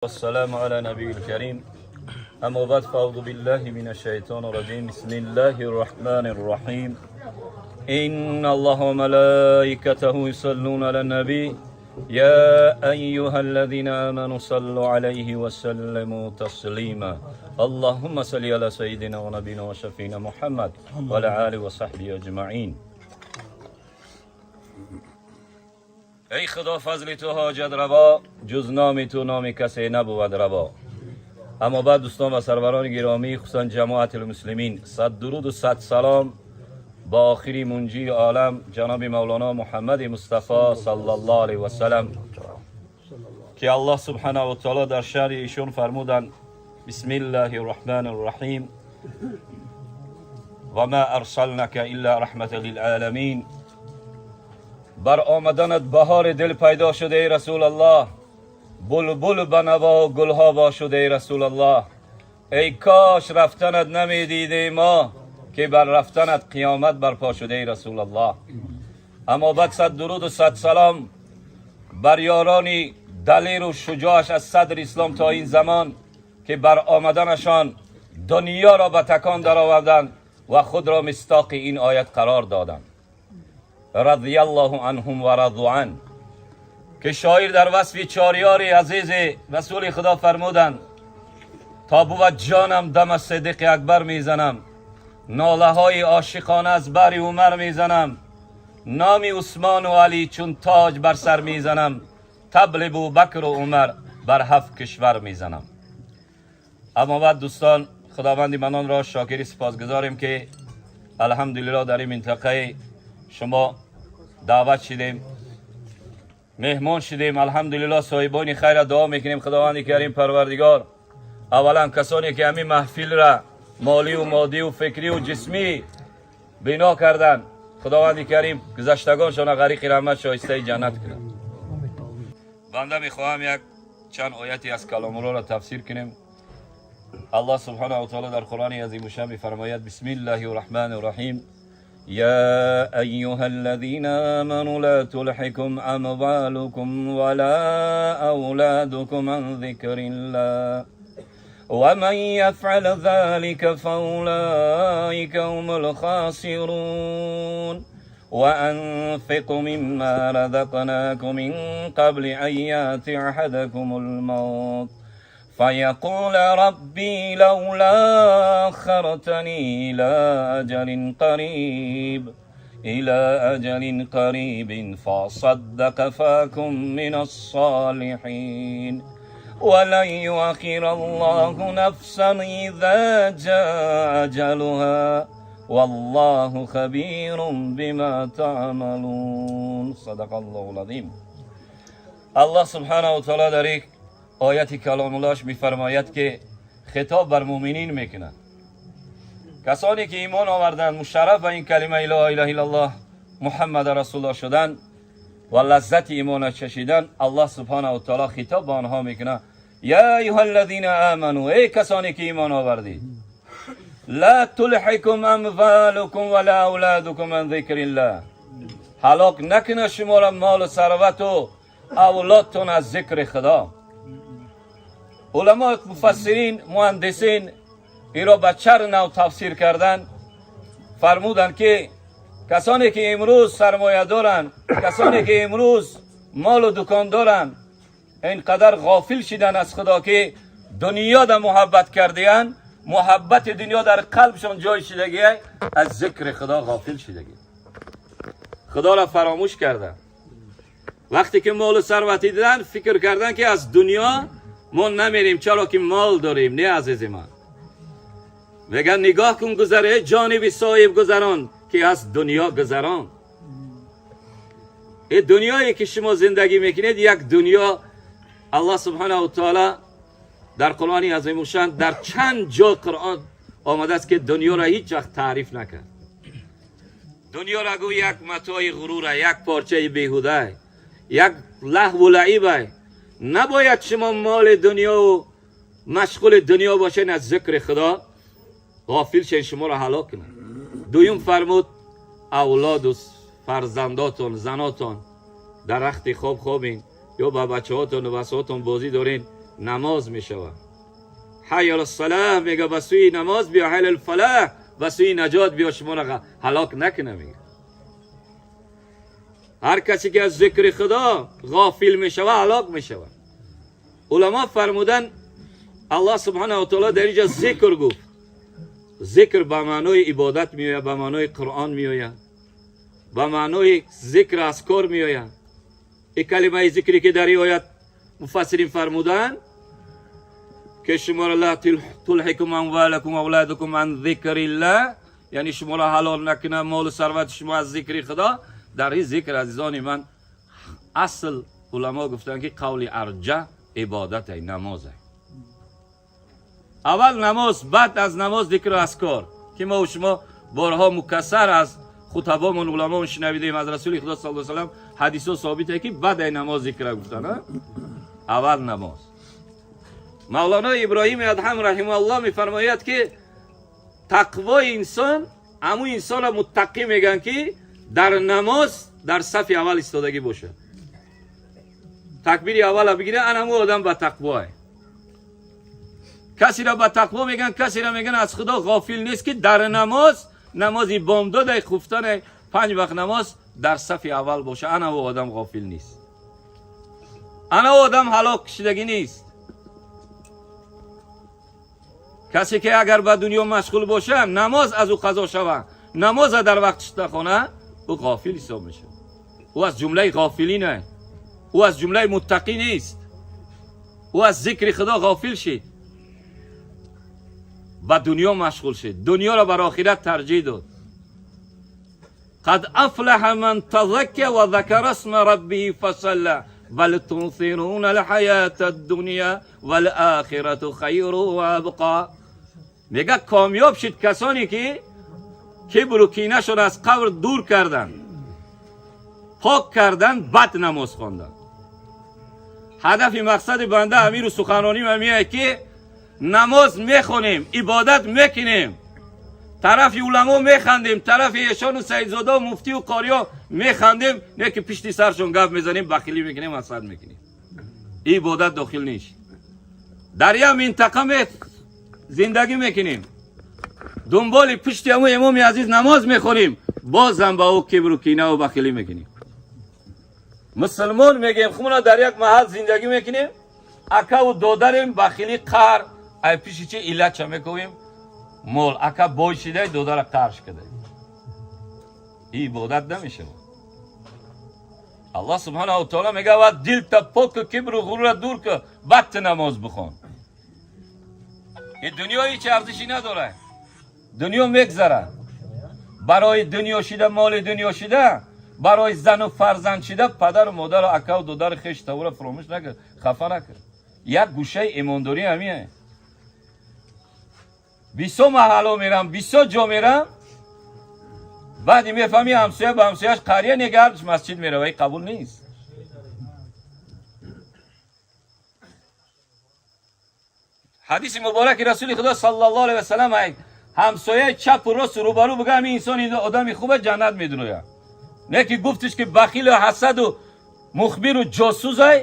والسلام على نبي الكريم. أما بعد، فأعوذ بالله من الشيطان الرجيم. بسم الله الرحمن الرحيم. إن الله وملائكته يصلون على النبي، يا أيها الذين آمنوا صلوا عليه وسلموا تسليما. اللهم صل على سيدنا ونبينا وشفينا محمد وعلى آله وصحبه أجمعين. ای خدا، فضل تو حاجت روا، جز نام تو نام کسی نبود روا. اما بعد، دوستان و سروران گرامی، خصوصا جماعت المسلمین، صد درود و صد سلام با آخری منجی عالم، جناب مولانا محمد مصطفی صلی الله علیه و سلم، که الله سبحانه و تعالی در شأن ایشون فرمودند: بسم الله الرحمن الرحیم، و ما ارسلناک الا رحمة للعالمین. بر آمدنت بهار دل پیدا شده ای رسول الله، بلبل به نوا و گلها وا شده ای رسول الله. ای کاش رفتنت نمیدیده ما، که بر رفتنت قیامت برپا شده ای رسول الله. اما بعد، صد درود و صد سلام بر یارانی دلیر و شجاعش از صدر اسلام تا این زمان که بر آمدنشان دنیا را به تکان درآوردند و خود را مصداق این آیت قرار دادند: رضی الله عنهم و رضوا عنه. که شاعر در وصف چهار یار عزیز رسول خدا فرمودند: تا بود جانم دم از صدیق اکبر میزنم، ناله های عاشقانه از بر عمر میزنم، نام عثمان و علی چون تاج بر سر میزنم، طبل ابوبکر و عمر بر هفت کشور میزنم. اما بعد، دوستان، خداوند منان را شاکری سپاسگزاریم که الحمدلله در این منطقه شما دعوت شدیم، مهمان شدیم. الحمدلله، صاحبان خیر دعا میکنیم خداوند کریم پروردگار اولا کسانی که همین محفل را مالی و مادی و فکری و جسمی بنا کردن، خداوند کریم گذشتگانشان غریق رحمت، شایسته جنت کنند. بنده میخواهم یک چند آیتی از کلام الله را تفسیر کنیم. الله سبحانه و تعالی در قرآن عظیم الشان میفرماید: بسم الله الرحمن الرحیم، يا أيها الذين آمنوا لا تلهكم أموالكم ولا أولادكم عن ذكر الله، ومن يفعل ذلك فأولئك هم الخاسرون. وأنفقوا مما رزقناكم من قبل أن يأتي أحدكم الموت فيقول ربي لولا أخرتني إلى أجل قريب فأصدق فأكن من الصالحين. ولن يؤخر الله نفسا إذا جاء أجلها، والله خبير بما تعملون. صدق الله العظیم. الله سبحانه و تعالی در یک آیت کلام اللهش میفرماید که خطاب بر مؤمنین میکنند، کسانی که ایمان آوردند، مشرف به این کلمه لا اله الا الله محمد رسول الله شدند و لذت ایمان را چشیدن. الله سبحانه و تعالی خطاب به آنها میکنه: یا ایها الذین آمنوا، ای کسانی که ایمان آوردید، لا تلهکم اموالکم ولا اولادکم عن ذکر الله. هلاک نکنه شما را مال و ثروت و اولادتون از ذکر خدا. علما، مفسرین، مهندسین این را به چند نوع تفسیر کردن. فرمودند که کسانی که امروز سرمایه دارن، کسانی که امروز مال و دکان دارن، اینقدر غافل شدن از خدا که دنیا در محبت کردیان، محبت دنیا در قلبشان جای شدگی، از ذکر خدا غافل شدگی، خدا را فراموش کردن. وقتی که مال و ثروت دیدن، فکر کردن که از دنیا ما نمیریم، چرا که مال داریم. نه عزیز من، میگن نگاه کن گذره جانب صاحب گذران که از دنیا گذران. این دنیایی که شما زندگی میکنید یک دنیا. الله سبحانه و تعالی در قرآن عظیم الشان در چند جا قرآن آمده است که دنیا را هیچ وقت تعریف نکرد. دنیا را گو یک متاع غرور، یک پارچه بیهوده، یک لهو و لعب. نباید شما مال دنیا و مشغول دنیا باشین، از ذکر خدا غافل شین، شما را هلاک کنه. دویم فرمود اولاد و فرزنداتون، زناتون، در رخت خواب خوابین یا با بچه هاتون و بساتون بازی دارین. намоз мешавад. ҳайя алссалоҳ мега, ба сӯи намоз биё, ҳайя алфалоҳ, ба сӯи наҷот биё, шуморо ҳалок накуна. Мега ҳар касе ки аз зикри Худо ғофил мешавад, ҳалок мешавад. Уламо фармуданд, Аллоҳ субҳонаҳу ва таъоло дар инҷо зикр гуфт. Зикр ба маънои ибодат меояд, ба маънои Қуръон меояд, ба маънои зикр азкор меояд. Ин калимаи зикре ки дар ин оят муфассирин фармуданд, ки шуморо ла тулҳикум амвалакум авладукум ан зикриллаҳ, яъне шуморо ҳалол накунад молу сарвати шумо аз зикри Худо. Дар ин зикр, азизони ман, асл уламо гуфтанд, ки қавли арҷа ибодат, намоз. Аввал намоз, баъд аз намоз зикру азкор, ки мо шумо борҳо мукассар аз хутабомон, уламон шунавидем, аз Расули Худо саллаллоҳу алайҳи васаллам ҳадисо собите, ки баъд ай намоз зикра гуфтан, аввал намоз. Мавлоно Иброҳим Адҳам раҳимааллоҳ мефармояд, ки тақвои инсон, ҳамун инсонро муттақӣ мегӯянд, ки дар намоз дар сафи аввал истодагӣ бошад, такбири аввала бигирад, ан ҳамун одам ба тақвое. Касеро ба тақво мегӯянд, касеро мегӯянд аз Худо ғофил нест, ки дар намоз, намози бомдодай, хуфтанай, панҷ вақт намоз дар сафи аввал боша, ана ӯ одам ғофил нест, ана ӯ одам ҳалок шидагӣ нест. Касе ки агар ба дунё машғул боша, намоз аз ӯ қазо шава, намоза дар вақтиш нахона, ӯ ғофил ҳисоб мешавад, ӯ аз ҷумлаи ғофилин, ӯ аз ҷумлаи муттақӣ нест, ӯ аз зикри Худо ғофил шид, ба дунё машғул шид, дунёро бар охират тарҷиҳ дод. قد أفلح من تزكى وذكر اسم ربه فصلى بل تؤثرون الحياة الدنيا والآخرة خير وأبقى. мега комёб шид касоне ки кибру кинашон аз қабр дур карданд, пок карданд, бад намоз хонданд. Ҳадафи мақсади банда амиру суханроним ҳамие, ки намоз мехонем, ибодат мекунем, тарафи уламо механдем, тарафи эшону саидзода, муфтию қориё механдем, не ки пишти саршон гап мезанем, бахилӣ мекунем, ҳасад мекунем. Ибодат дохил нест. Дар як минтақа зиндагӣ мекунем, дунболи пишти ҳамун имоми азиз намоз мехонем, бозам ба ӯ кибру кинаву бахилӣ мекунем. Мусулмон мегем, хумона дар як маҳал зиндагӣ мекунем, акаву додарем, бахилӣ, қаҳр, ай пиши чи иллатша мекӯвем? Мол. Ака бой шидай, додара қарш кадай, ибодат намешавад. Аллоҳ субҳанаҳу таоло мега: ва дилта поку, кибру ғурура дур ку, баъд ту намоз бихон. Ин дунё ҳеҷ арзиши надорад, дунё мегзарад. Барои дунё шида, моли дунё шида, барои зану фарзанд шида, падару модару акаву додару хештавура фуромӯш накард, хафа накард. Як гӯшаи имондорӣ ҳамие. Бисёр маҳалло мерам, бисёр ҷо мерам, баъди мефаҳми, ҳамсоя ба ҳамсояш қария негард, масҷид мерава. И қабул нест. Ҳадиси мубораки Расули Худо саллаллоҳу алайҳи васаллам: ҳамсояи чапу росту рӯбарӯ бигӯ, ҳамин инсон одами хуба, ҷаннат медурояд. Не ки гуфтиш, ки бахилу ҳасаду мухбиру ҷосузай,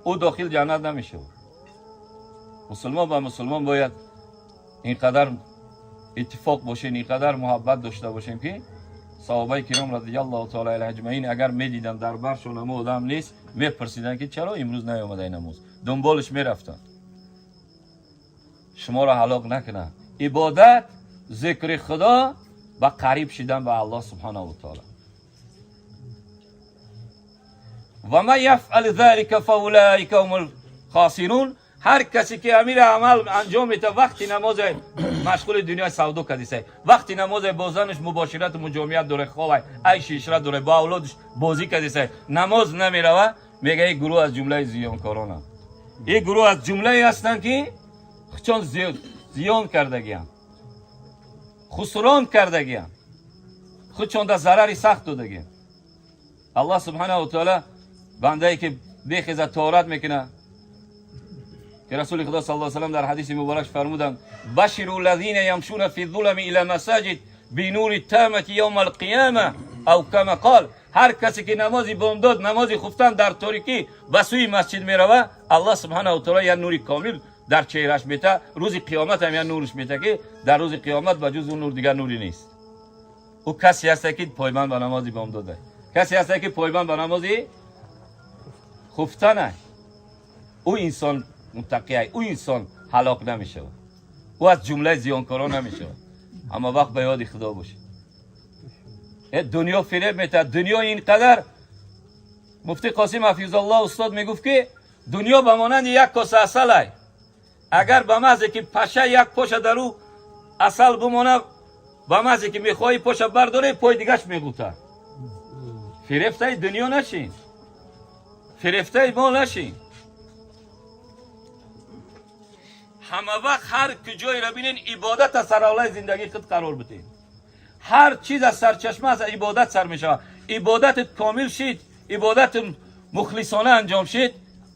ӯ дохил ҷаннат намешавад. Мусулмон ба мусулмон бояд ин қадар иттифоқ бошем, ин қадар муҳаббат дошта бошем, ки саҳобаи киром радиаллоҳу таала алайҳи аҷмаин агар медиданд, дар баршон ҳамо одам нест, мепурсиданд, ки чаро имрӯз наёмадай намоз, дунболаш мерафтанд. Шуморо ҳалок накунад. Ибодат, зикри Худо ба қариб шидан ба Аллоҳ субҳанаҳу таала. Ва ман яфъал залика фаулаика ҳумул хосирун. Ҳар касе ки амир амал анҷом мета, вақти намозе машғули дунёи савдо кардисай, вақти намозе бо занаш мубоширату муҷомият доре, ховай, айши ишрат доре, бо авлодаш бозӣ кардисай, намоз намерава, мега ин гурӯҳ аз ҷумлаи зиёнкоронанд. Ин гурӯҳ аз ҷумлае ҳастанд, ки чон зиён кардагиам, хусрон кардагиам, худчон дар зарари сахт додагиам. Аллоҳ субҳанаҳу таала бандае ки бехеза, тоорат мекунад, ки Расули Худо саллаллоҳу алайҳи васаллам дар ҳадиси муборак фармуданд: баширу лазина ямшуна фи зулами ила масаҷид бинури тамати явма алқияма, ав кама қол. Ҳар касе ки намози бомдод, намози хуфтан дар торикӣ ба сӯи масҷид мерава, Аллоҳ субҳанаҳу таала як нури комил дар чеҳраш мета. Рӯзи қиёмат ҳам як нурш мета, ки дар рӯзи қиёмат ба ҷуз он нур дигар нуре нест. Ӯ касе ҳаста, ки пойбанд ба намози бомдода, касе ҳаста, ки пойбанд ба намози хуфтана. Ӯ инсон муттақия, ӯ инсон ҳалок намешавад, ӯ аз ҷумлаи зиёнкорон намешавад. Ҳама вақт ба ёди Худо бошед. Дунё фиреб метаҳад. Дунё ин қадар, муфти Қосим ҳафизаллоҳ устод мегуфт, ки дунё ба монанди як коса асалай. Агар ба маҳзе ки паша як поша дар ӯ асал бимона, ба маҳзе ки мехоҳӣ поша бардорӣ, пои дигаш мегӯта. Фирефтаи дунё нашин, фирефтаи мол нашин. Ҳама вақт ҳар куҷоеро бинен, ибодат аз саравлаи зиндагии худ қарор бидед. Ҳар чиз аз сарчашма, аз ибодат сар мешавад. Ибодатат комил шид, ибодат мухлисона анҷом шид,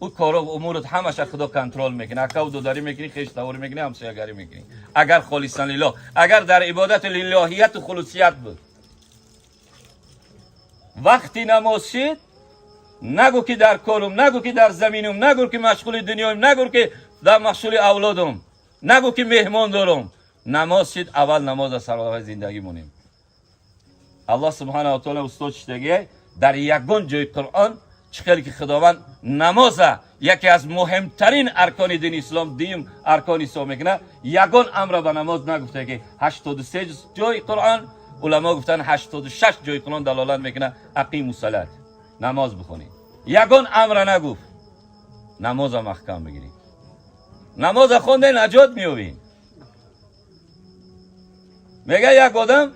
ӯ коро умурат ҳамаша Худо контрол мекунад. Акаву додарӣ мекунӣ, хештаворӣ мекунӣ, ҳамсоягарӣ мекунӣ, агар холисан лиллоҳ, агар дар ибодати лиллоҳияту хулусият буд. Вақти намоз шид, нагӯ ки дар корум, нагӯ ки дар заминум, нагӯ ки машғули дунёем, нагӯ ки дар машғули авлодум, нагӯ ки меҳмон дорум. Намоз шид, аввал намоз аз саравлаи зиндагӣ монем. Аллоҳ субҳанаҳу ва таала, устод, чиштагие дар ягон ҷои Қуръон чӣ хеле ки Худованд намоза яке аз муҳимтарин аркони дини ислом, дуюм аркон ҳисоб мекунад, ягон амра ба намоз нагуфта, ки 83 ҷои Қуръон, уламо гуфтанд, 86 ҷои Қуръон далолат мекунад: ақиму салат, намоз бихонед. Ягон амра нагуфт. Намоза маҳкам бигиред. Намоза хонде, наҷот меёбед. Мега, як одам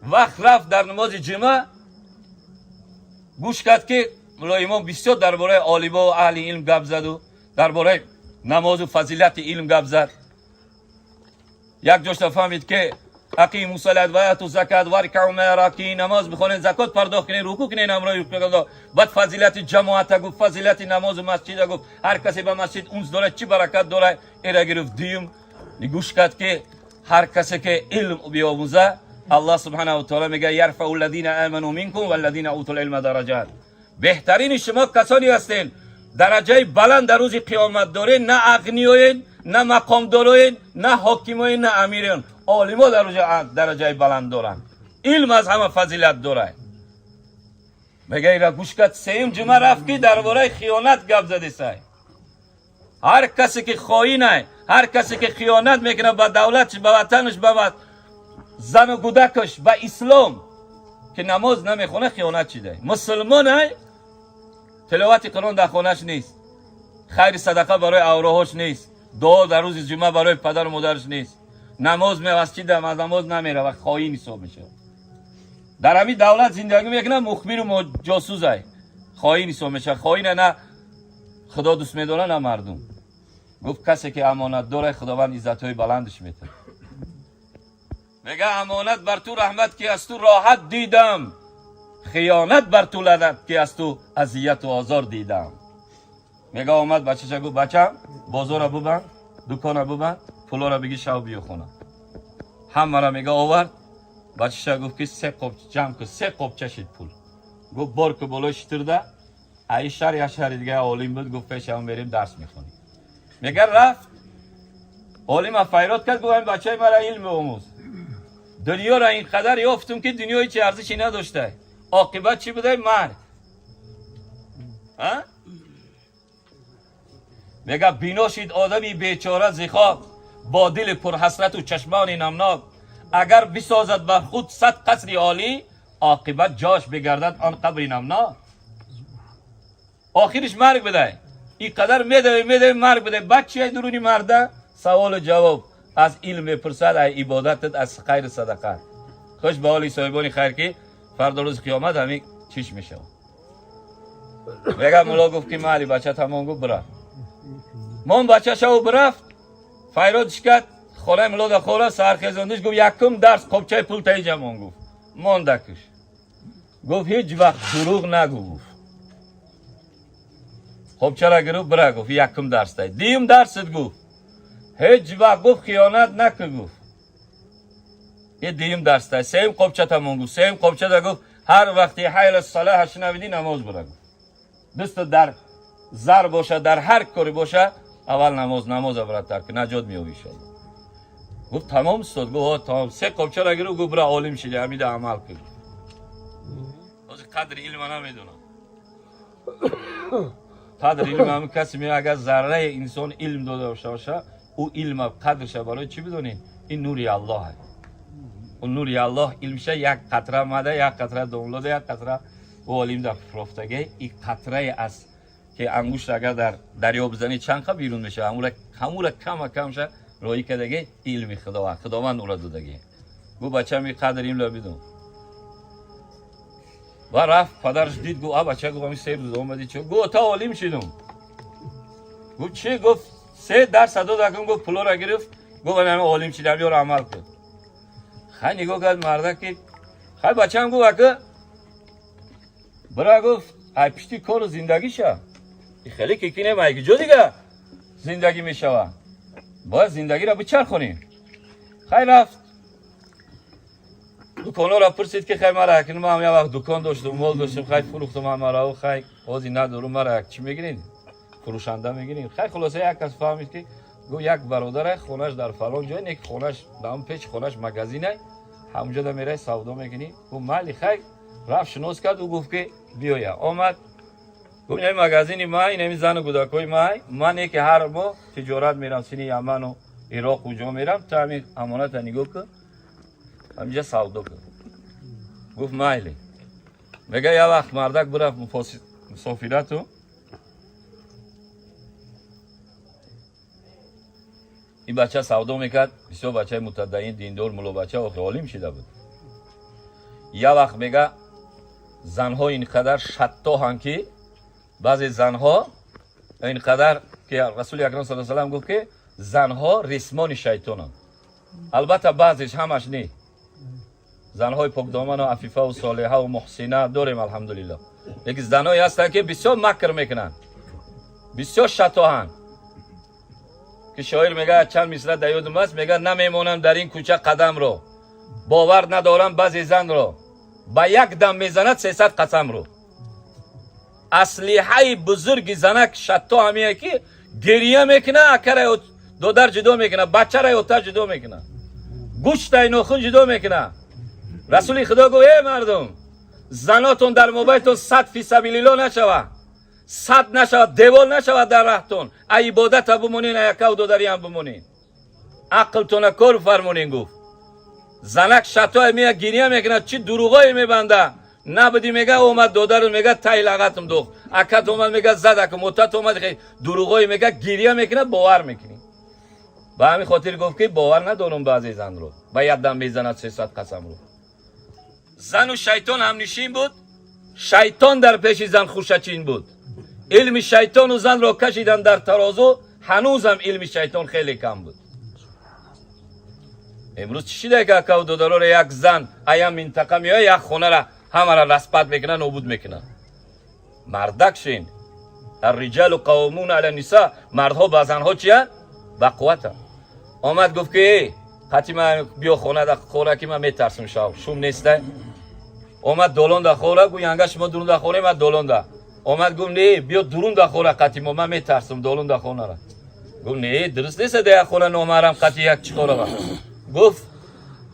вақт рафт, дар намози ҷумъа гӯш кард, ки мулоимон бисёр дар бораи олимо ва аҳли илм гап заду дар бораи намозу фазилати илм гап зад. Як ҷошта фаҳмид, ки ақиму салат ва ату закат варкау ма ракиин, намоз бихонед, закот пардохт кунед, рукӯъ кунед ҳамроҳи рукӯъ. Баъд фазилати ҷамоата гуфт, фазилати намозу масҷида гуфт, ҳар касе ба масҷид унс дорад, чӣ баракат дорад. Эра гирифт. Дуюм гӯш кард, ки ҳар касе ки илм биомӯза, Аллоҳ субҳанаҳу таала мега: ярфау лладина аману минкум валладина утул илма дараҷат. Беҳтарини шумо касоне ҳастед, дараҷаи баланд дар рӯзи қиёмат доред. На ағниёен, на мақомдороен, на ҳокимоен, на амирен, олимо дар рӯзи дараҷаи баланд доранд. Илм аз ҳама фазилат дорад, мега. Ира гӯш кард. Сеюм ҷумъа рафт, ки дар бораи хиёнат гап задесай. Ҳар касе ки хоинай, ҳар касе ки хиёнат мекунад ба давлатш, ба ватанаш, ба зану кӯдакаш, ба ислом, ки намоз намехона, хиёнат чидай. Мусулмонай, тиловати Қуръон дар хонаш нест, хайри садақа барои авроҳош нест, дуо дар рӯзи ҷумъа барои падару модараш нест, намоз масҷида намоз намерава, хоин ҳисоб мешавад. Дар ҳамин давлат зиндагӣ мекунад, мухбиру ҷосузай, хоин ҳисоб мешавад. Хоина на Худо дӯст медорад, на мардум. Гуфт, касе ки амонат дорад, Худованд иззатҳои баландаш метавад. Мега, амонат бар ту раҳмат, ки аз ту роҳат дидам, хиёнат бар ту лаънат, ки аз ту азияту озор дидам. Мега, омад, бачаша гуфт: «Бачам, бозора бубанд, дукона бубанд, пулора бигир, шав биё хона». Ҳамара, мега, овард. Бачаша гуфт, ки се қоб ҷамъ кун. Се қобча шид пул. Гуфт, бор ку болои шитирда. Аи шаҳр як шаҳри дига олим буд. Гуфт, пешам мерем, дарс мехонем. Мега, рафт, олима файрод кард, гуфт: «Бачаи мара илм омӯз. Дунёро ин қадар ёфтум, ки дунё ҳеч арзише надошта. Оқибат чӣ будай? Марг». А мега, бино шид одами бечора зи хок, бо дили пурҳасрату чашмони намнок. Агар бисозад бар худ 100 қасри олӣ, оқибат ҷош бигардад он қабри намнок. Охириш марг бидай. Ин қадар медавӣ, медавӣ, марг бидай. Баъд чи дуруни марда? Саволу ҷавоб аз илм мепурсад, аз ибодатат, аз хайру садақа. Хуш ба ҳоли соҳибони хайр, ки фардо рӯзи қиёмат ҳамин чиш мешавад. Мега, мулло гуфт, ки майли, бача тамом. Гуфт, бирафт. Мон бача шаву бирафт. Файродиш кард, хонаи мулло да хора сархезондиш. Гуфт, якум дарс қобчаи пул таиҷамон. Гуфт, мондакиш. Гуфт, ҳеҷ вақт дурӯғ нагӯ. Гуфт, қобчара гирифт, бира. Гуфт, якум дарс дай. Дуюм дарсит, гуфт, ҳеҷ вақт, гуфт, хиёнат накун. Гуфт, е дуюм дарс дай. Сеюм қобча тамон. Гуфт, сеюм қобчада, гуфт. Ҳар вақти ҳайя алас-салоҳ шунавидӣ, намоз бира. Даст дар зар боша, дар ҳар кори боша, аввал намоз, намоза бира тарк, наҷот меёбӣ иншоаллоҳ. Гуфт: тамом, устод? Гуфт: тамом. Се қопчара гирифт, гуфт: бира, олим шиди, ҳамида амал кун. Ҳозир қадри илма намедонам. Қадри илм ҳамин касе меояд, агар зарраи инсон илм дода боша, ӯ илма қадрша барои чӣ бидонед? Ин нури Аллоҳ, ӯ нури Аллоҳ илмша як қатра мада, як қатра домлода, як қатра ӯ олим дар фурӯфтагӣ. И қатрае аз ки ангушт агар дар дарё бизанӣ, чанд қа берун мешава, ҳамура кама камша роҳӣ кардагӣ. Илми Худованд, Худованд ӯра додагӣ. Гу: бачам, и қадри илмро бидон. Ва рафт, падараш дид, гу: а бача, гу, ами 3 рӯз омадӣ, чо? Гу: та олим шидум. Гу: чӣ? Гуфт: се дарса додакун. Гуфт, пулора гирифт, гуфт: ами олим шидам, ёро амал кун. Хай, нигоҳ кард марда ки хай, бачам, гуфт, ака бира, гуфт, ай пишти кору зиндагиша хеле ки кинем, ай ҷо дига зиндагӣ мешава, бояд зиндагиро бичархонем. Хай, рафт, дуконҳоро пурсид ки хай, мара акин, ман як вақт дукон доштум, мол доштум, хай, фурӯхтум ҳамаро, хай, ҳозир надорум, мара як чӣ мегиред, фурӯшанда мегиред? Хай, хулоса, як кас фаҳмид ки гуфт, як бародаре хонаш дар фалон ҷой не, хонаш дар печи хонаш магазинай, ҳамунҷо да мерай, савдо мекунӣ. Гуфт: майли. Хай, рафт, шинос кард, ӯ гуфт ки биёя. Омад, гуфт: инами магазини май, инами зану кӯдакҳои май, ман ки ҳар моҳ тиҷорат мерам сини Яману Ироқу ҷо мерам, ту ҳамин амоната нигоҳ кун, ҳаминҷа савдо кун. Гуфт: майли. Мега, як вақт мардак бирафт мусофирату. Ин бача савдо мекард, бисёр бачаи мутадаин, диндор, мулобача, охи олим шида буд. Як вақт, мега, занҳо ин қадар шаттоҳанд ки баъзе занҳо ин қадар ки Расули акрам са салам гуфт ки занҳо рисмони шайтонанд. Албатта, баъзеш, ҳамаш не. Занҳои покдоману афифаву солиҳаву муҳсина дорем, алҳамдулилло, лекин занҳое ҳастанд ки бисёр макр мекунанд, бисёр шатоҳанд, ки шоир мега, чанд мисра дар ёдум аст, мега: намемонам дар ин кӯча қадамро, бовар надорам баъзе занро, ба як дам мезанад 300 қасамро. Аслиҳаи бузурги занак шатто ҳамие ки гирия мекуна, акара додар ҷудо мекуна, бачара отар ҷудо мекуна, гӯштай нохун ҷудо мекуна. Расули Худо гуфт: э мардум, занотон дар мобайнтон сад фи сабилилло нашава, сад нашавад, девол нашавад дар раҳтон, а ибодата бимонен, а якав додариам бимонен, ақлтона кор фармонен. Гуфт: занак шатое мея, гирия мекунад, чӣ дуруғое мебанда. Набуди, мега, омад додару, мега, тай лағатм духт, акат омад, мега, задакум, отат омад, дуруғое мега, гирия мекунад, бовар мекунӣ. Ба ҳамин хотир гуфт ки бовар надорум баъзе занро, ба як дам мезанад 300 қасамро. Зану шайтон ҳамнишин буд, шайтон дар пеши зан хушачин буд. Илми шайтону занро кашидан дар тарозу, ҳанӯзам илми шайтон хеле кам буд. Имрӯз чӣ шида ки акаву додароро як зан аям минтақа меояд, як хонара ҳамара распад мекунад, нобуд мекунад? Мардак шин. Арриҷалу қаввомуна ала ниса. Мардҳо ба занҳо чия? Ба қуввата. Омад, гуфт ки э қати ман биё хона да хора ки ман метарсам, шав шум неста. Омад, долон да хора, гу: янга, шумо дурун да хора, ман долон да. Омад, гуфт: не, биё дурун да хора қати мо, ман метарсам долон да хонара. Гуфт: не, дуруст нест, да як хона номаҳрам қати як чӣ хора. Гуфт: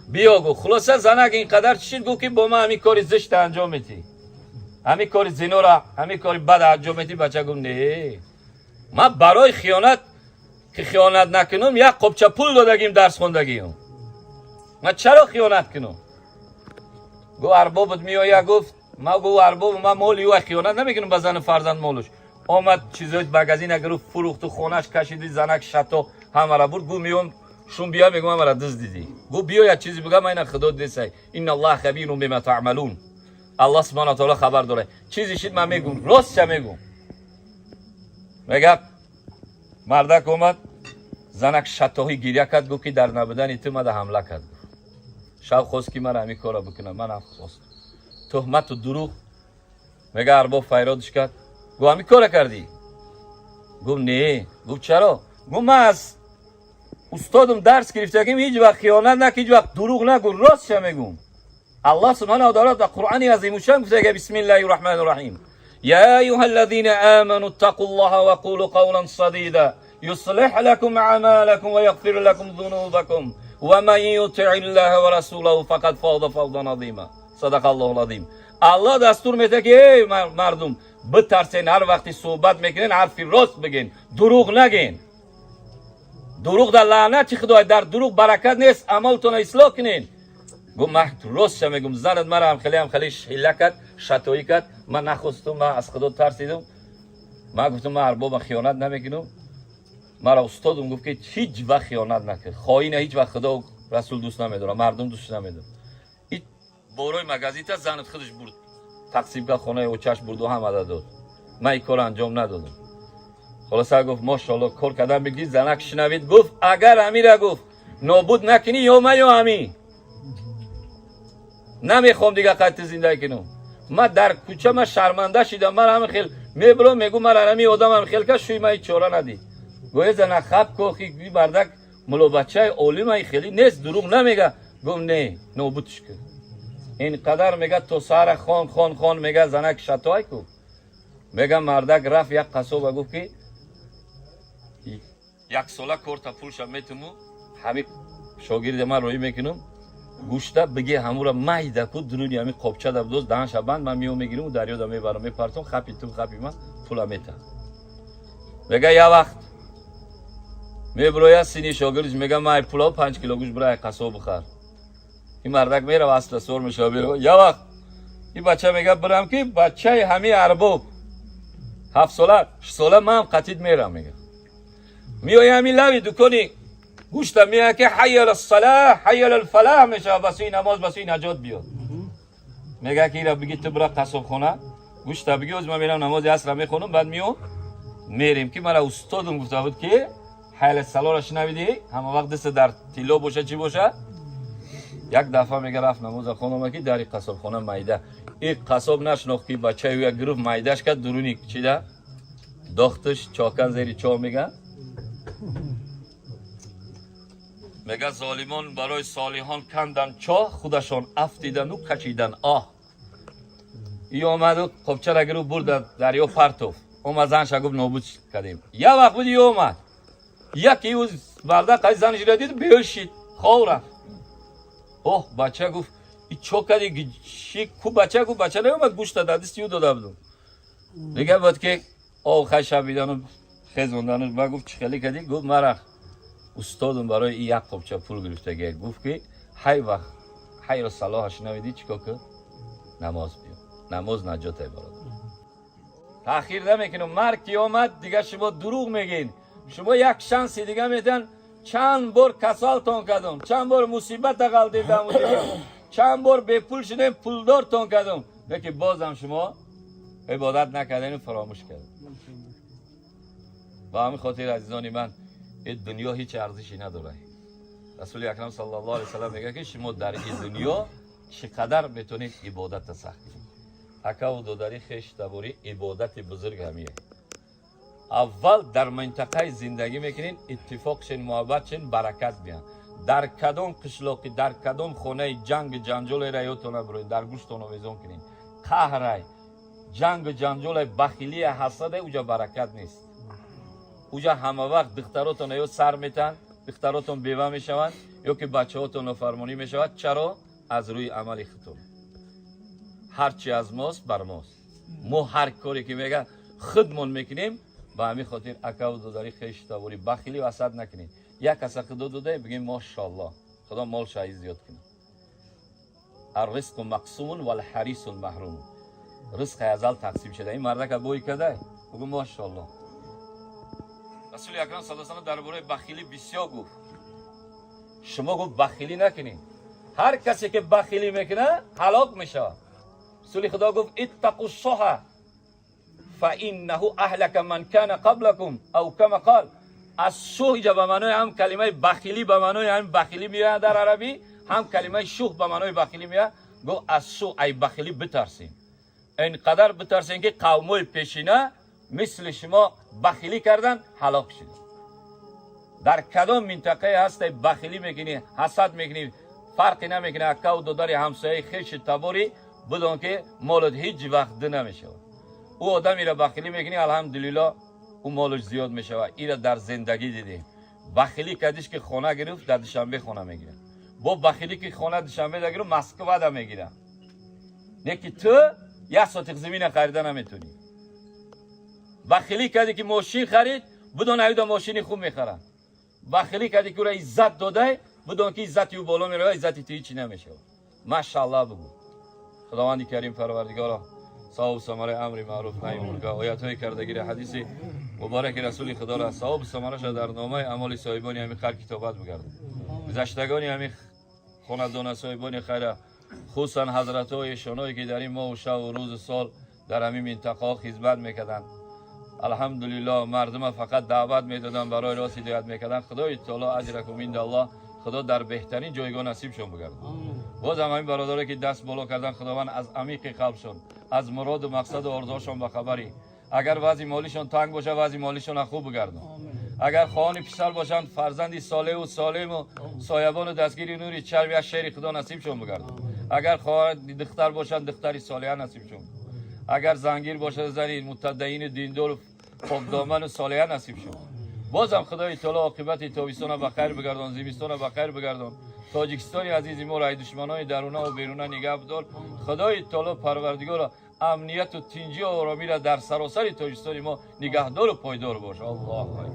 биё. Гуфт, хулоса, занак ин қадар чишид, гуфт ки бо ман ҳамин кори зишта анҷом метӣ, ҳамин кори зинора, ҳамин кори бад анҷом метӣ. Бача гуфт: не, ман барои хиёнат ки хиёнат накунам, як қопча пул додагим, дарс хондагиам, ман чаро хиёнат кунам? Гуфт: арбобат меоя. Гуфт: ман, гуфт, арбоб ман моли ӯ хиёнат намекунам, ба зану фарзанд молуш. Омад, чизои магазина гирифт, фурӯхту хонаш кашиди. Занак шато ҳамара бурд. Гуфт: меём, шум бия, мегӯм, ҳамара дизд дидӣ. Гуфт: биё, як чизе бигам, айна Худо десай. Инна Аллаҳ хабирун бима таъмалун. Аллоҳ субҳана таоло хабар дорад. Чизе шид, ман мегӯм, ростша мегӯм. Мега, мардак омад, занак шатоҳӣ гиря кард, гуфт ки дар набудани ту мада ҳамла кард. Гуфт: шав хост ки мара ҳамин корро бикунам, манам хост туҳмату дурӯғ. Мега, арбоб файродиш кард, гуфт: ҳамин кора кардӣ? Гуфт: не. Гуфт: чаро? Гуфт: ман аз устодам дарс гирифтагим, ҳеҷ вақт хиёнат нак, ҳеҷ вақт дурӯғ нагӯ, ростша мегӯм. Аллоҳ سبحانه و تعالی در قرآن عظیم الشان گفته: بسم الله الرحمن الرحیم، یا ایها الذین آمنوا اتقوا الله وقولوا قولا سدیدا يصلح لكم اعمالكم ويغفر لكم ذنوبكم ومن يطع الله ورسوله فقد فاز فوزا عظیما. صدق الله العظیم. الله دستور میده که ای مردم، بترسین، هر وقتی صحبت میکنین حرفی راست بگین، دروغ نگین. دروغ در لعنت خدای، در دروغ برکت نیست. عملتون اصلاح کنین. گفت من راست میگم، زنت مرا هم خیلی هم خیلی حیله کرد، شتایی کرد، من نخواستم، من از خدا ترسیدم. من گفتم من ارباب خیانت نمیکنم. مرا استادم گفت که هیچ وقت خیانت نکن، خائن هیچ وقت خدا و رسول دوست نمیداره، مردم دوست نمیداره. این بارای مگازیتا زنت خودش برد تقسیم کرد، خانه اوچش برد و هم عدد داد. من این کار انجام ندادم. خلاصه گفت ماشاءالله کار کردن بگی. زنک شنوید، گفت اگر امیره گفت نابود نکنی، یا من یا امی نمیخوام دیگه قطع زندگی کنم. من در کوچه من شرمنده شدم، من همه خیلی میبرم میگو من همی آدم هم خیلی که شوی من چاره ندی. گوه زنک خب کوخی مردک ملو بچه عالم خیلی نیست، دروغ نمیگه. گفت نه، نابودش کرد. این قدر میگه تو سر خان خان خان میگه زنک شتای کو. میگه مردک رفت یک قصاب، گفت که یک ساله کورتا پولش میتمو، همین شاگرد من روی میکنم، گوشتا بگه همورا майда ку، дуруни ҳами қопча да будоз، даҳанша банд، ман миём мегирим у дарёда мебарам мепартом, хапи ту хапи ман пула мета. Мега я вақт меброя сини шогирдиш, мега май пула 5 кило гӯшт бира қассоб бихар. Ин мардак мерава, асла сор мешава, мерава. Я вақт ин бача мега бирам ки бачаи ҳами арбоб 7 сола, 6 сола, ман қатид мерам. Мега меоя ҳами лави дукони гӯшта, меоя ки حي على الصلاة، حي على الفلاح мешава, ба сӯи намоз, ба сӯи наҷот биёд. Мега ки ира биги, ту бира қассобхона, гӯшта биги, оз ман мерам намози асра мехонам, баъд меом мерем, ки мара устодам гуфта буд ки حي على الصلاة ро шунавидӣ, ҳама вақт даста дар тилло боша, чӣ боша. Як дафъа мега рафт намоза хонома ки дари қассобхона майда. И қассоб нашинохт ки бачаи ӯя гирифт, майдаш кард, дуруни чида дохташ, чокан зери чоҳ. Мега золимон барои солиҳон кандан чоҳ, худашон афтиданду кашидан оҳ. И омаду қопчара гирифт, бурда дарё партоф. Омад, занша гуфт нобуд кардем. Я вақт буд, ё омад яке ӯ барда қай занашро дид, беҳуш шид, хов рафт. Оҳ, бача гуфт и чо кади чи ку? Бача гуфт бача наомад, гӯшта дар дасти ӯ дода будум. Дига буд ки ов хай шабидану хезондану ба гуфт чӣ хеле кади? Гуфт мара устодум барои и як қопча пул гирифтагия, гуфт ки ҳай вақт حي على الصلاة шунавидӣ, чӣ кор кун? Намоз биё, намоз наҷотай, бародар. Таъхир намекунам. Марг ки омад, дига шумо дурӯғ мегӯед. Шумо як шанси дига метан. Чанд бор касалтон кардам, чанд бор мусибата ғалтидам, чанд бор бепул шудем, пулдортон кардам, лекин бозам шумо ибодат накардем, фаромӯш кардем. Ба ҳамин хотир, азизони ман, ин дунё ҳеҷ арзише надорад. Расули акрам صلى الله عليه وسلم мегӯяд ки шумо дар ин дунё чӣ қадар метавонед ибодата сахт кунед. Акаву додари, хештаборӣ, ибодати бузург ҳамие. Аввал дар минтақаи зиндагӣ мекунед, иттифоқ шен, муҳаббат шен, баракат биям. Дар кадом қишлоқи, дар кадом хонаи ҷанги ҷанҷолера ёдтон набироед, дар гӯштон овезон кунед. Қаҳрай, ҷангу ҷанҷолай, бахилия, ҳасадай, уҷа баракат нест. Уҷа ҳама вақт духтаротон ё сар метан, духтаротон бева мешаванд, ё ки бачаҳотон нофармонӣ мешавад. Чаро? Аз рӯи амали худтон. Ҳарчи аз мост, бар мост. Мо ҳар коре ки мега худмон мекунем. Ба ҳамин хотир, акаву додари, хештаборӣ, бахилӣ ҳасад накунед. Як каса худо додае, бигем мошоалло, худо мол шаҳи зиёд кунад. الرزق مقسوم والحريص محروم. Ризқи азал тақсим шуда. Ин мардака бой кадай, бугу мошоалло. Расули акрам صلى الله дар бораи бахилӣ бисёр гуфт. Шумо, гуфт, бахилӣ накунед, ҳар касе ки бахилӣ мекунад, ҳалок мешавад. Расули худо гуфт: اتقوا الشح فإنه أهلك من كان قبلكم أو كما قال. از شح اینجا به معنای هم کلمه بخیلی، به معنای هم بخیلی میاد در عربی، هم کلمه شح به معنای بخیلی میاد. گفت از شح، ای بخیلی بترسین، اینقدر بترسین که قومای پیشینه مثل شما بخیلی کردن، هلاک شدن. در کدام منطقه هست بخیلی میکنی، حسد میکنی، Фарқи намекунад, акаву додари, ҳамсояи, хеши таборӣ, бидон ки молот ҳеҷ вақт ду намешавад. Ӯ одамеро бахилӣ мекунӣ, алҳамдулилло, ӯ молаш зиёд мешавад. Ира дар зиндагӣ дидем. Бахилӣ кардиш ки хона гирифт, дар Душанбе хона мегирад. Бо бахилӣ ки хона Душанбе да гирифт, Москвада мегирад. Не ки ту як сотих замина харида наметонӣ. Бахилӣ кардӣ ки мошин харид, бидон, аюда мошини хуб мехарад. Бахилӣ кардӣ ки ӯра иззат додай, бидон ки иззати ӯ боло меравад, иззати ту ҳичи намешавад. Машааллоҳ бигӯ. Худованди Карим Парвардигоро, савобу самараи амри маъруф, наҳи мункар, оятҳои кардагири, ҳадиси мубораки Расули Худоро, савобу самараша дар номаи амоли соҳибони ҳамин хайр китобат бигардад. Гузаштагони ҳамин хонадона, соҳибони хайра, хусусан ҳазратҳои эшоное ки дар ин моҳу шабу рӯзу сол дар ҳамин минтақаҳо хизмат мекарданд, алҳамдулилло, мардума фақат даъват медоданд, барои рост ҳидоят мекарданд. Худои таоло, аҷракум индаллоҳ, Худо дар беҳтарин ҷойгоҳ насибшон бигардад. Боз ҳам ҳамин бародаре ки даст боло кардан, Худованд аз амиқи қалбшон, аз муроду мақсаду орзуҳошон бахабарӣ. Агар вазъи молишон танг бошад, вазъи молишонро хуб бигардон. Агар хоҳони писар бошанд, фарзанди солеҳу солиму соябону дастгири нури чашм, як шери Худо насибшон бигардон. Агар хоҳар духтар бошанд, духтари солиҳа насибшон. Агар зангир бошад, зани мутадайину диндору покдоману солиҳа насибшон. Бозам Худои таоло оқибати тобистона ба хайр бигардон, зимистона ба хайр бигардон. Тоҷикистони азизи моро ай душманони даруна ва беруна нигаҳ бидор. Худои таоло Парвардигоро, амнияту тинҷию оромиро дар саросари Тоҷикистони мо нигаҳдору пойдор бош. Аллоҳу акбар.